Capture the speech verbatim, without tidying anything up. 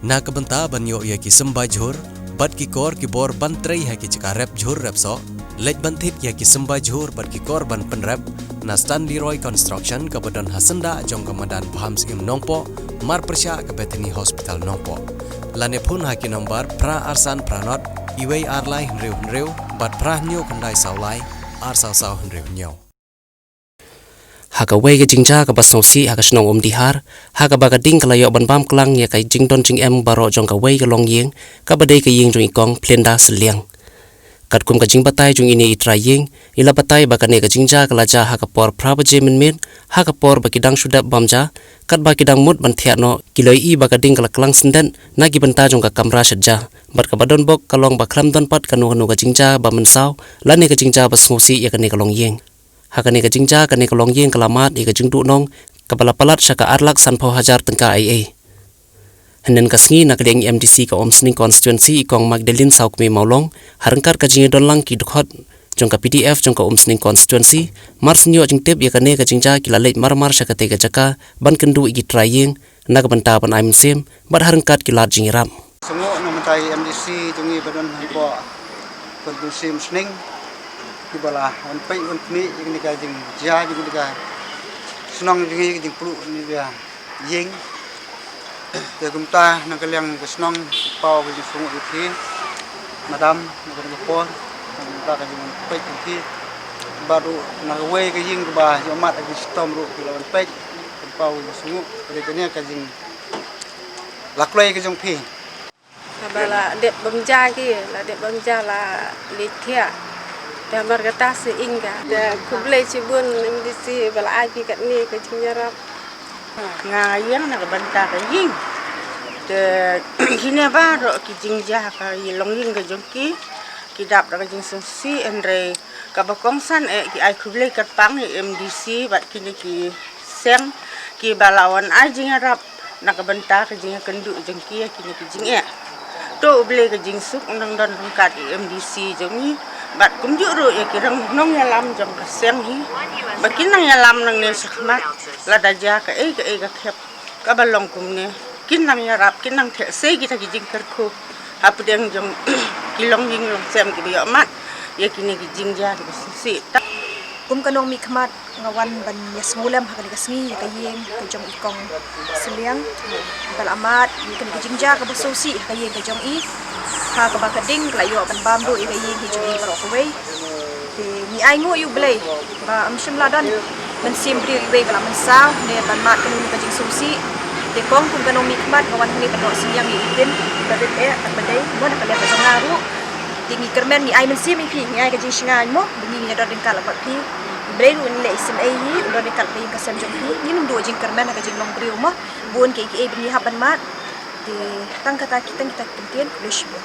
Na ka bynta ban ïoh ïa ki symbai jhur bad ki kor ki bor ban trei ha ki jaka rep jhur rep soh, leit ban thied ïa ki symbai jhur bad ki kor ban pynrep, na Stanley Roy Construction kaba don ha syndah jong ka madan Bham Syiem Nongpoh, mar pyrshah ka Bethany Hospital Nongpoh. Lane phone ha ki nombar phra ar san phra nod, iwei ar lai hynriew hynriew bad phra hynñiew khyndai saw lai, ar saw saw hynriew hynñiew. Ha kawei ka jingjia kaba sngewsih ha ka shnong Umdihar, ha kaba ka ding ka la ïoh ban bam klang ïa ka jingdon jingem baroh jong kawei ka longïing, kaba dei ka ïing jong i Kong Plinda Sylliang. Katkum ka jingbatai jong ine i trai ïing, i la batai ba kane ka jingjia ka la jia ha ka por phra baje mynmiet, ha ka por ba ki dang shu dep bam ja, katba ki dang mut ban thiah noh, ki la ïohi ba ka ding ka la klang syndet na ki bynta jong ka kamra shet ja. Bad kaba don bok ka long ba khlem don pat kano kano ka jingjia ba mynsaw, lane ka jingjia ba sngewsih ïa kane ka longïing. Ha kane ka jingjia kane ka longïing ka la mad ïa ka jingduhnong, kaba la palat sha ka ar lak sanphew hajar tyngka ei ei. Hynnin ka sngi na ka liang i M D C ka Umsning Constituency i Kong Magdalene Sawkmie Mawlong, ha ryngkat ka jingïadon lang ki dkhot jong ka P D F jong ka Umsning Constituency, mar shu ïoh jingtip ïa kane ka jingjia ki la leit mar mar sha katei ka jaka ban kynduh ïa ki trai ïing na ka bynta ban ai mynsiem bad ha ryngkat ki lad jingïarap. Sngew na mynta i M D C jong ngi ba don hapoh constituency Umsning, kiba la wan peit wan khmih ïa kane ka jingjia jong kane ka shnong jong ngi, ka jingpluh kane ka ïing. Te kumta na ka liang ka shnong, paw ka jingsngew ïa phi madam, na kane ka por, na ka bynta ka jingwan peit ïa phi. Bad ruh na kawei ka ïing kaba ïohmad ha ka jingshitom ruh phi la wan peit, paw ka jingsngew. Te kane ka jing la kloi ka jong phi. Haba la dep bam ja ki, la dep bam ja la leit thiah. Te namar kata shu ing ka. Te khublei shibun M D C ba la ai phi katne ka jingïarap. Nga ïeng na ka bynta ka ïing. Te kine baroh ki jingjia ha ka longïing ka jong ki, ki dap da ka jingsngewsih, hynrei kaba kongsan eh ki ai khublei kyrpang ïa i M D C bad kine ki seng kiba la wan ai jingïarap na ka bynta ka jingïakynduh jong ki ïa kine ki jingeh. To U Blei ka jingsuk un nang don ryngkat i M D C jong ngi bad kumjuh ruh ïa ki nongïalam jong ka seng hi, ba kin nang ïalam nangne shakhmat, lada jia kaei kaei ka khep kaba long kumne, kin nang ïarap, kin nang theh sei kita ki jingkyrkhu hapdeng jong ki longïing longsem kiba ïohmad ïa kine ki jingjia kiba sngewsih. Kum ka nongmihkhmat, nga wan ban ïasngewlem ha kane ka sngi ïa ka ïing ka jong i Kong Sylliang. Ba la mad ïa kane ka jingjia kaba sngewsih ha ka ïing ka jong i, ha kaba ka ding ka la ïoh ban bam duh ïa ka ïing ka jong i baroh kawei. Te ngi ainguh ïa U Blei ba ym shym la don mynsiem briew iwei ba la mynsaw ne ban mad kano kano ka jingsngewsih. Te Kong, kum ka nongmihkhmat, nga wan hangne ban noh synñiang ïa i Tin ba dei eh, ba dei mo na ka liang ka jong nga ruh. Te ngi kyrmen, ngi ai mynsiem ïa phi, ngi ai ka jingshngaiñ mo ba ngi, ngi don ryngkat bad phi. U Blei ruh un leh isynei hi, un don ryngkat bad ïing ka sem jong phi. Ngin ym duh jingkyrmen ha ka jinglong briew mo. Bun kiei kiei ba ngi hap ban mad. Te tang kata ki, tang kita ki kyntien, khublei shibun.